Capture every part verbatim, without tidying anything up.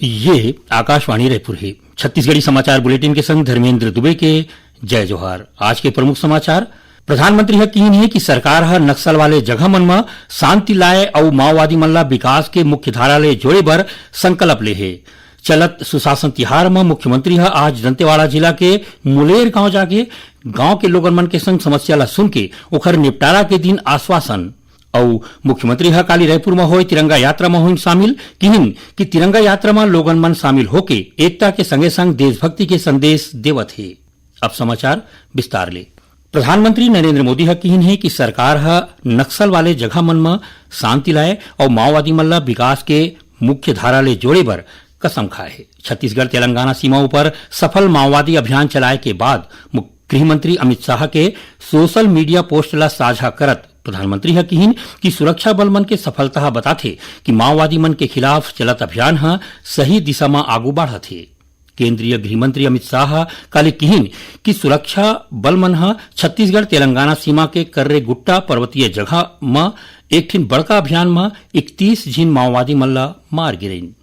ये आकाशवाणी रायपुर हे। छत्तीसगढ़ी समाचार बुलेटिन के संग धर्मेंद्र दुबे के जय जोहार। आज के प्रमुख समाचार। प्रधानमंत्री ह किहिन हे कि सरकार ह नक्सल वाले जगह मन म शांति लाए अउ माओवादी मन ला विकास के मुख्य धारा ले जोड़े बर संकल्प ले हे। चलत सुशासन तिहार म मुख्यमंत्री ह आज दंतेवाड़ा जिला के मुलेर गांव जाके गांव के लोगन मन के संग समस्या ला सुन के ओखर निपटारा के दिन आश्वासन। अउ मुख्यमंत्री ह काली रायपुर म होय तिरंगा यात्रा म होइन शामिल, किहिन कि तिरंगा यात्रा म लोगन मन शामिल होके एकता के संगे संग देशभक्ति के संदेश देवत हे। अब समाचार विस्तार ले। प्रधानमंत्री नरेंद्र मोदी ह किहिन हे कि सरकार ह नक्सल वाले जगह मन म शांति लाए अउ माओवादी मन ल विकास के मुख्य धारा ले जोड़े बर कसम खाए हे। छत्तीसगढ़ तेलंगाना सीमा उपर सफल माओवादी अभियान चलाए के बाद मु-, गृह मंत्री अमित शाह के सोशल मीडिया पोस्ट ला साझा करत प्रधानमंत्री ह किहिन कि सुरक्षा बल मन के सफलता ह बताथे कि माओवादी मन के खिलाफ चलत अभियान ह सही दिशा म आगू बढ़त हे। केंद्रीय गृह मंत्री अमित शाह ह काली किहिन कि सुरक्षा बल मन ह छत्तीसगढ़ तेलंगाना सीमा के कर्रेगुट्टा पर्वतीय जगह म एक ठिन बड़का अभियान म इकतीस झिन माओवादी मन ल मार गिरइन।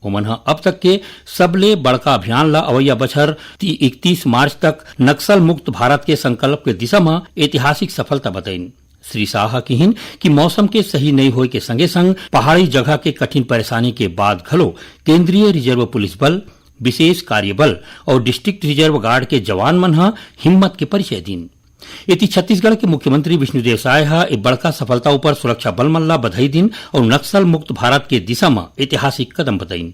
ओमन ह अब तक के सबले बड़का अभियान ल अवइया बछर ती-, इकतीस मार्च तक नक्सल मुक्त भारत के संकल्प के दिशा म ऐतिहासिक सफलता बतइन। श्री शाह ह किहिन कि मौसम के सही नइ होए के संगे संग पहाड़ी जगह के कठिन परेशानी के बाद घलो केंद्रीय रिजर्व पुलिस बल, विशेष कार्य बल अउ डिस्ट्रिक्ट रिजर्व गार्ड के जवान मन ह हिम्मत के परिचय दीन। एती छत्तीसगढ़ के मुख्यमंत्री विष्णुदेव साय ह ए बड़का सफलता उपर सुरक्षा बल मन ला बधाई दीन अउ नक्सल मुक्त भारत के दिशा म ऐतिहासिक कदम बताइन।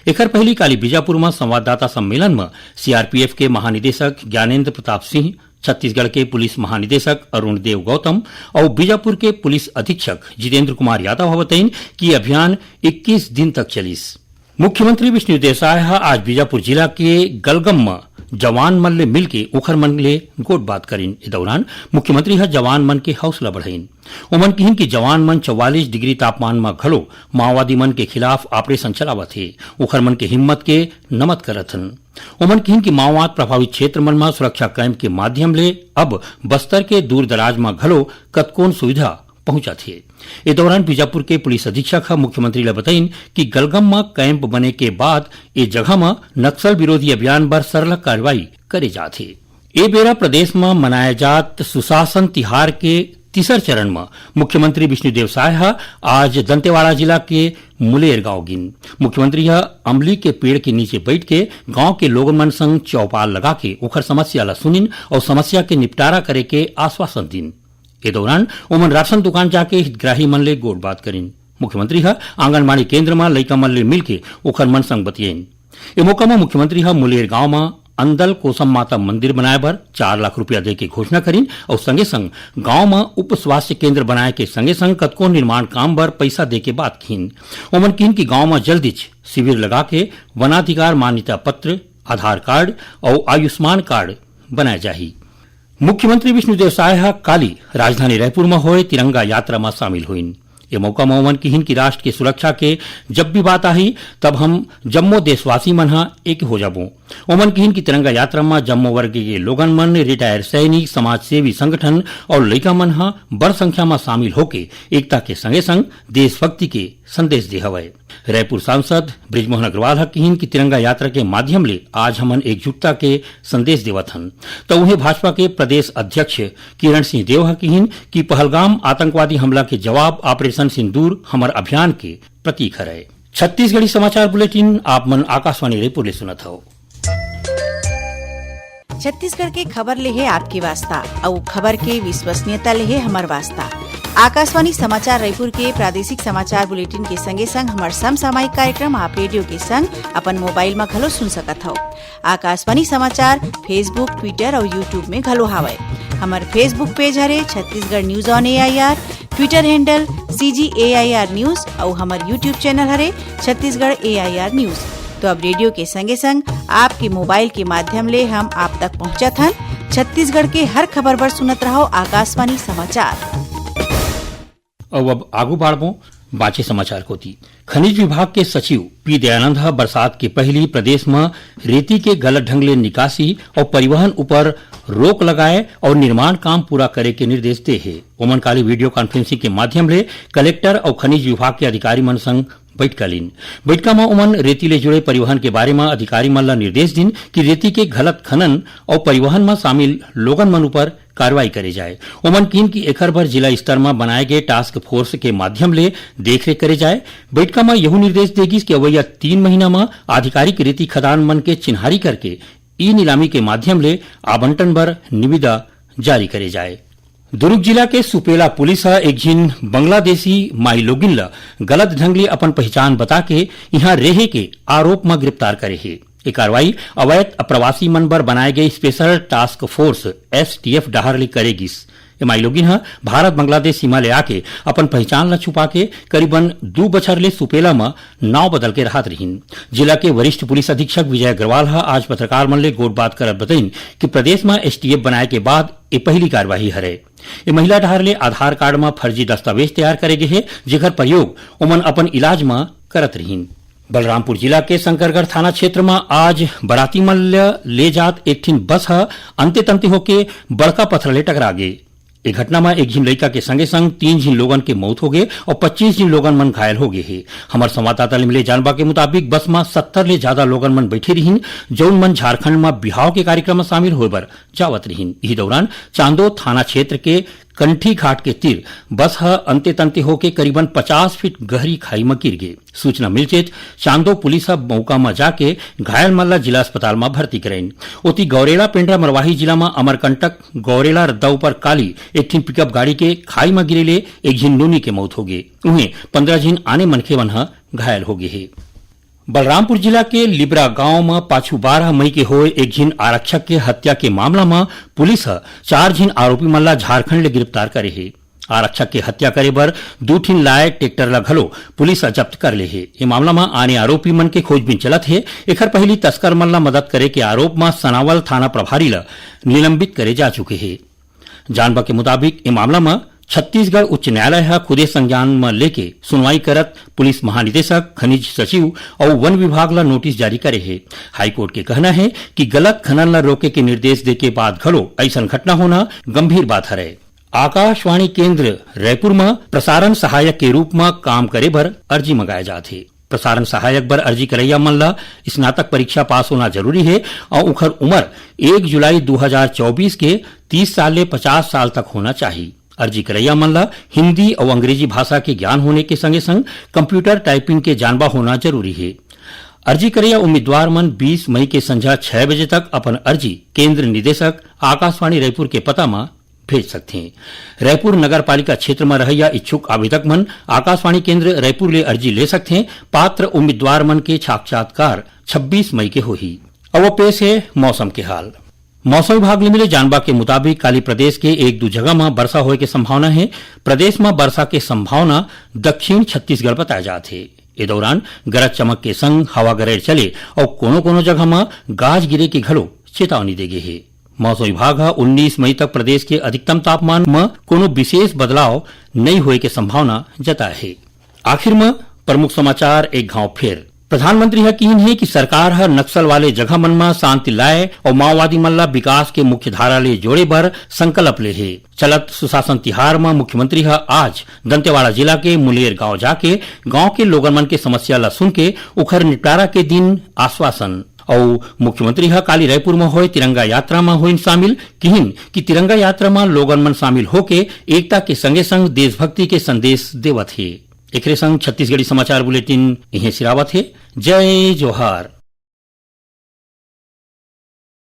एखर पहिली काली बीजापुर म संवाददाता सम्मेलन म सीआरपीएफ के महानिदेशक ज्ञानेंद्र प्रताप सिंह, छत्तीसगढ़ के पुलिस महानिदेशक अरुण देव गौतम अउ बीजापुर के पुलिस अधीक्षक जितेंद्र कुमार यादव ह बतइन कि अभियान इक्कीस दिन तक चलिस। मुख्यमंत्री विष्णुदेव साय ह आज बीजापुर जिला के गलगम म जवान मन ले मिलके उखर मन ले गोठबात करिन। ए दौरान मुख्यमंत्री ह जवान मन के हौसला बढ़ाइन। ओमन किहिन कि जवान मन चौवालीस डिग्री तापमान म घलो माओवादी मन के खिलाफ ऑपरेशन चलावत हे। उखर मन के हिम्मत के नमत करत हन। ओमन किहिन कि माओवाद प्रभावित क्षेत्र मन म सुरक्षा कैंप के माध्यम ले अब बस्तर के दूर दराज म घलो कतकोन सुविधा पहुंचत हे। ए दौरान बीजापुर के पुलिस अधीक्षक ह मुख्यमंत्री ल बताइन कि गलगम म कैंप बने के बाद ए जगह म नक्सल विरोधी अभियान बर सरलग कार्रवाई करे जात हे। ए बेरा प्रदेश म मनाए जात सुशासन तिहार के तीसर चरण म मुख्यमंत्री विष्णुदेव साय ह आज दंतेवाड़ा जिला के मुलेर गांव गिन। मुख्यमंत्री ह अमली के पेड़ के नीचे बैठ के गांव के लोगन मन संग चौपाल लगा के ओखर समस्या ल सुनिन अउ समस्या के निपटारा करे के आश्वासन दीन। ए दौरान ओमन राशन दुकान जाके हितग्राही मन ले गोठबात करिन। मुख्यमंत्री ह आंगनबाड़ी केंद्र म लइका मन ले मिलके ओखर मन संग बतियाइन। ए मौका म मुख्यमंत्री ह मुलेर गांव म अंदल कोसम माता मंदिर बनाए बर चार लाख रुपया दे के घोषणा करिन अउ संगे संग गांव म उप स्वास्थ्य केंद्र बनाए के संगे संग कतको निर्माण काम बर पइसा दे के बात किहिन। ओमन किहिन कि गांव म जल्दीच शिविर लगा के वनाधिकार मान्यता पत्र, आधार कार्ड अउ आयुष्मान कार्ड बनाए जाही। मुख्यमंत्री विष्णुदेव साय ह काली राजधानी रायपुर म होए तिरंगा यात्रा म शामिल होइन। ए मौका म ओमन किहिन कि राष्ट्र के सुरक्षा के जब भी बात आही, तब हम जम्मो देशवासी मन ह एक हो जाबो। ओमन किहिन कि तिरंगा यात्रा म जम्मो वर्ग के लोगन मन, रिटायर सैनिक, समाजसेवी संगठन अउ लइका मन ह बड़ संख्या म शामिल होके एकता के संगे संग देशभक्ति के संदेश दे हवय। रायपुर सांसद बृजमोहन अग्रवाल ह किहिन कि तिरंगा यात्रा के माध्यम ले आज हमन एकजुटता के संदेश देवत हन। त उहें भाजपा के प्रदेश अध्यक्ष किरण सिंह देव ह किहिन कि पहलगाम आतंकवादी हमला के जवाब ऑपरेशन सिंदूर हमर अभियान के प्रतीक हरय। छत्तीसगढ़ी समाचार बुलेटिन आप मन आकाशवाणी रायपुर ले सुनत हव। छत्तीसगढ़ के खबर ले हे आपके वास्ता, अउ खबर के विश्वसनीयता ले हे हमर वास्ता। आकाशवाणी समाचार रायपुर के प्रादेशिक समाचार बुलेटिन के संगे संग हमर समसामयिक कार्यक्रम आप रेडियो के संग अपन मोबाइल म घलो सुन सकत हव। आकाशवाणी समाचार Facebook, Twitter अउ YouTube में घलो हावय। हमर Facebook पेज हरे Chhattisgarh news on AIR, Twitter handle CG AIR news अउ हमर YouTube चैनल हरे छत्तीसगढ़ एआईआर न्यूज। तो अब रेडियो के संगे संग आपके मोबाइल के माध्यम ले हम आप तक पहुंचत हन। छत्तीसगढ़ के हर खबर बर सुनत रहव आकाशवाणी समाचार। अउ अब आगू बाढ़बो बांचे समाचार कोती। खनिज विभाग के सचिव पी दयानंद ह बरसात के पहिली प्रदेश म रेती के गलत ढंग ले निकासी अउ परिवहन उपर रोक लगाए अउ निर्माण काम पूरा करे के निर्देश दे हे। ओमन काली वीडियो कॉन्फ्रेंसिंग के माध्यम ले कलेक्टर अउ खनिज विभाग के अधिकारी मन संग बइठका लीन। बइठका म ओमन रेती ले जुड़े परिवहन के बारे म अधिकारी मन ल निर्देश दिन कि रेती के गलत खनन अउ परिवहन म शामिल लोगन मन ऊपर कार्रवाई करे जाए। ओमन कीन कि एखर बर जिला स्तर म बनाए गे टास्क फोर्स के माध्यम ले देखरेख करे जाए। बइठका म यहू निर्देश दे गिस कि अवइया तीन महीना म आधिकारिक रेती खदान मन के चिन्हारी करके ई नीलामी के माध्यम ले आवंटन बर निविदा जारी करे जाए। दुर्ग जिला के सुपेला पुलिस ह एक झिन बांग्लादेशी माईलोगिन ल गलत ढंग ले अपन पहिचान बता के इहां रेहे के आरोप म गिरफ्तार करे हे। ये कार्रवाई अवैध अप्रवासी मन बर बनाए गए स्पेशल टास्क फोर्स, एसटीएफ, डहार ले करे गिस। ये माईलोगिन ह भारत बांग्लादेश सीमा ले आके अपन पहिचान ल छुपा के करीबन दू बछर ले सुपेला म नाव बदल के रहत रिहिन। जिला के वरिष्ठ पुलिस अधीक्षक विजय अग्रवाल ह आज पत्रकार मन ले गोठबात करत बतइन कि प्रदेश म एसटीएफ बनाए के बाद ये पहिली कार्रवाई हरे। ये महिला डहार ले आधार कार्ड म फर्जी दस्तावेज तैयार करे गे हे, जेकर प्रयोग ओमन अपन इलाज म करत रिहिन। बलरामपुर जिला के शंकरगढ़ थाना क्षेत्र म आज बराती मन ल ले जात एक ठिन बस ह अंते तंते होके बड़का पथरा ले टकरा गे। ए घटना म एक झिन लइका के संगे संग तीन झिन लोगन के मौत होगे अउ पच्चीस झिन लोगन मन घायल होगे हे। हमर संवाददाता ले मिले जानबा के मुताबिक बस म सत्तर ले जादा लोगन मन बइठे रिहिन, जउन मन झारखंड म बिहाव के कार्यक्रम म शामिल होय बर जावत रिहिन। इही दौरान चांदो थाना क्षेत्र के कंठी घाट के तीर बस ह अंते तंते होके करीबन पचास फीट गहरी खाई म गिर गे। सूचना मिलचेच चांदो पुलिस ह मौका म जाके घायल मन ल जिला अस्पताल म भर्ती कराइन। ओती गौरेला पेंड्रा मरवाही जिला म अमरकंटक गौरेला रद्दा ऊपर काली एक ठिन पिकअप गाड़ी के खाई म गिरे ले एक झिन नोनी के मौत होगे। उहें, पंद्रह झिन आने मनखे मन ह घायल होगे हे। बलरामपुर जिला के लिबरा गांव म पाछू बारह मई के होए एक झिन आरक्षक के हत्या के मामला म पुलिस ह चार झिन आरोपी मन ला झारखंड ले गिरफ्तार करे हे। आरक्षक के हत्या करे बर दू ठिन लाए ट्रैक्टर ला घलो पुलिस ह जब्त कर ले हे। ए मामला म आने आरोपी मन के खोजबीन चलत हे। एखर पहिली तस्कर मन ला मदद करे के आरोप म सनावल थाना प्रभारी ला निलंबित करे जा चुके हे। जानबा के मुताबिक, ए मामला म छत्तीसगढ़ उच्च न्यायालय ह खुदे संज्ञान म लेके सुनवाई करत पुलिस महानिदेशक, खनिज सचिव अउ वन विभाग ल नोटिस जारी करे हे। हाईकोर्ट के कहना हे कि गलत खनन ल रोके के निर्देश देके बाद घलो अइसन घटना होना गंभीर बात हरय। आकाशवाणी केंद्र रायपुर म प्रसारण सहायक के रूप म काम करे बर अर्जी मंगाए जात हे। प्रसारण सहायक बर अर्जी करइया मन ल स्नातक परीक्षा पास होना जरूरी हे अउ उखर उमर एक जुलाई दू हजार चौबीस के तीस साल ले पचास साल तक होना चाही। अर्जी करइया मन ल हिंदी अउ अंग्रेजी भाषा के ज्ञान होने के संगे संग कंप्यूटर टाइपिंग के जानबा होना जरूरी हे। अर्जी करइया उम्मीदवार मन बीस मई के संझा छह बजे तक अपन अर्जी केंद्र निदेशक आकाशवाणी रायपुर के पता म भेज सकथें। रायपुर नगर पालिका क्षेत्र म रहइया इच्छुक आवेदक मन आकाशवाणी केंद्र रायपुर ले अर्जी ले सकथें। पात्र उम्मीदवार मन के साक्षात्कार छब्बीस मई के होही। अब पेश हे मौसम के हाल। मौसम विभाग ले मिले जानबा के मुताबिक, काली प्रदेश के एक दू जगह म बरसा होए के संभावना हे। प्रदेश म बरसा के संभावना दक्षिण छत्तीसगढ़ बताए जात हे। ए दौरान गरज चमक के संग हवा गरेर चले अउ कोनो-कोनो जगह म गाज गिरे के घलो चेतावनी दे गे हे। मौसम विभाग ह उन्नीस मई तक प्रदेश के अधिकतम तापमान म कोनो विशेष बदलाव नइ होए के संभावना जताए हे। आखिर म प्रमुख समाचार एक घाव फेर। प्रधानमंत्री ह किहिन हे कि सरकार ह नक्सल वाले जगह मन म शांति लाए अउ माओवादी मन ल विकास के मुख्य धारा ले जोड़े बर संकल्प ले हे। चलत सुशासन तिहार म मुख्यमंत्री ह आज दंतेवाड़ा जिला के मुलेर गांव जाके गांव के लोगन मन के समस्या ल सुन के उखर निपटारा के दिन आश्वासन। अउ मुख्यमंत्री ह काली रायपुर म होए तिरंगा यात्रा म होइन शामिल, किहिन कि तिरंगा यात्रा म लोगन मन शामिल होके एकता के संगे संग देशभक्ति के संदेश देवत हे। एकरे संग छत्तीसगढ़ी समाचार बुलेटिन इहें सिरावत हे। जय जोहार।